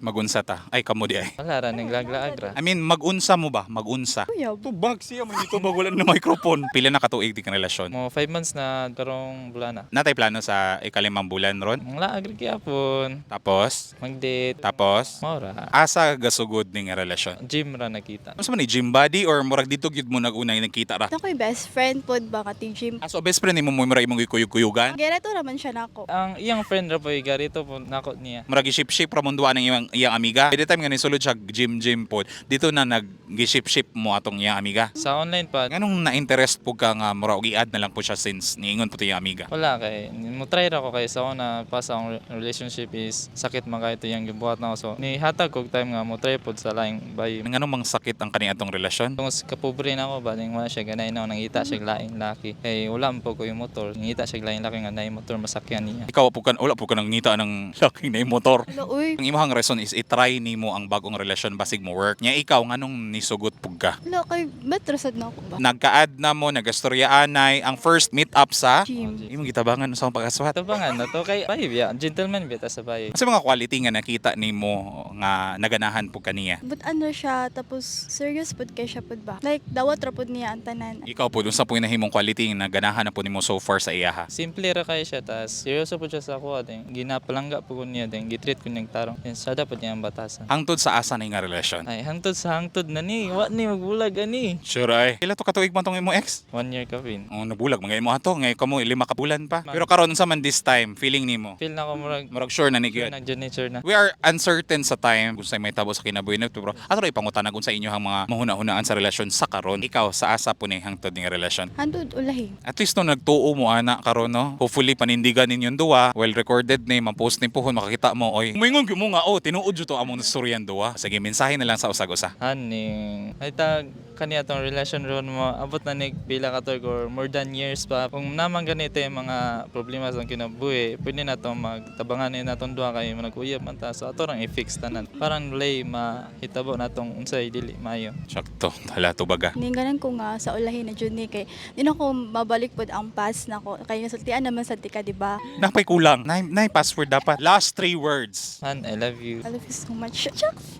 Magunsa ta. Ay, kamo diay. Wala ra, naglaglaag ra. I mean, magunsa mo ba? Magunsa. Uyab. Tubag siya, may tubag, wala na microphone. Pila na katuig di kang relasyon? Mo 5 months na karong bulana. Natay plano sa ikalimang bulan ron? Ang laag ra gyapon. Tapos? Mag-date. Tapos? Mao ra. Asa gasugod ning relasyon? Gym ra nakita. Unsa man ni gym body or murag dito gyud mo nag-unay nagkita ra? Ako yung best friend pod ba kati gym. Ah, so best friend nimo mo murag imong gikuyog-kuyugan? Gerato raman siya nako. Ang iyang friend ra po garito po nako niya. Murag gi-ship-ship ra mo duwa ng iyang amiga. By the time nga nisulod siya gym gym pod, dito na nag gi-ship-ship mo atong iyang amiga. Sa online pa. Nganong na-interest po ka nga mura og i-add na lang po siya since niingon po to iyang amiga? Wala kay mo try ra ko kay sa una pa sa akong relationship is sakit man kay ito iyang gibuhat nako, so ni hatag kog time nga mo try pod sa laing bayi. Nganong mang sakit ang kani atong relasyon? Tungod sa kapobre na ako ba, ning wala siya ganay na ako, nangita siya laing laki. Kay wala man po ko yung motor, nangita siya laing laki nga naay motor masakyan niya. Ikaw po kan wala po ka nangita ng laking na motor. Hello, uy. Ang imong reason is i-try nimo ang bagong relasyon basig mo work. Nya ikaw, nganong nisugot pug ka? Hello, kay ba't rasad na ako ba? Nagka-add na mo, nagastorya anay ang first meet up sa Gym. Imong gitabangan sa akong pag-aswat. Tabangan na to kay bayi biya, gentleman biya ta sa bayi. Sa mga quality nga nakita nimo nga naganahan po kaniya? But ano siya, tapos serious pod kay siya pod ba? Like, dawat ra pod niya ang tanan. Ikaw po, unsa po nahimong quality nga naganahan na po nimo so far sa iyaha? Simple ra kay siya, tas seryoso po siya sa ako din. Ginapalangga po ko niya din, gitreat ko niyang tarong. Yan sada po niya ang batasan. Hangtod sa asa na nga relasyon? Ay, hangtod sa hangtod na ni, wa ni magbulag ani. Sure ay. Pila to katuig man tong imo ex? One year ka pin. Oh, nabulag mga imo ato, ngay kamo 5 ka bulan pa. Pero karon unsa man this time feeling nimo? Feel na ko murag Murag sure na ni gyud. na nature na. We are uncertain sa time kung sa'y may tabo sa kinabuhi na pero ato ra ipangutana kung sa inyo ang mga mahuna-hunaan sa relasyon sa karon. Ikaw, sa asa po ni hangtod ning relasyon? Hantod ulahi. At least no nagtuo mo ana karon, no. Hopefully panindigan ninyong duwa, well recorded ni ma-post ni puhon makakita mo, oy. Moingon gyud mo nga, oh, tinuod jud to among nastoryan duwa. Sige, mensahe na lang sa usag-usa. Aning ay tag kaniya tong relasyon ron mo abot na ni pila ka tuig or more than years pa. Kung naman ganito yung mga problema sa kinabuhi, pwede na to magtabangan ni natong duha kay nag-uyab man ta, so ato rang i-fix tanan, parang lay mahitabo natong unsay dili maayo. Sakto, hala tubaga. Ningganan ko nga sa ulahi na jud ni kay di na ko mabalik pod ang past nako. Kay nasultian naman sa tika, di ba? Napay kulang. Nay, nay password dapat. Last three words. Han, I love you. I love you so much. Shucks!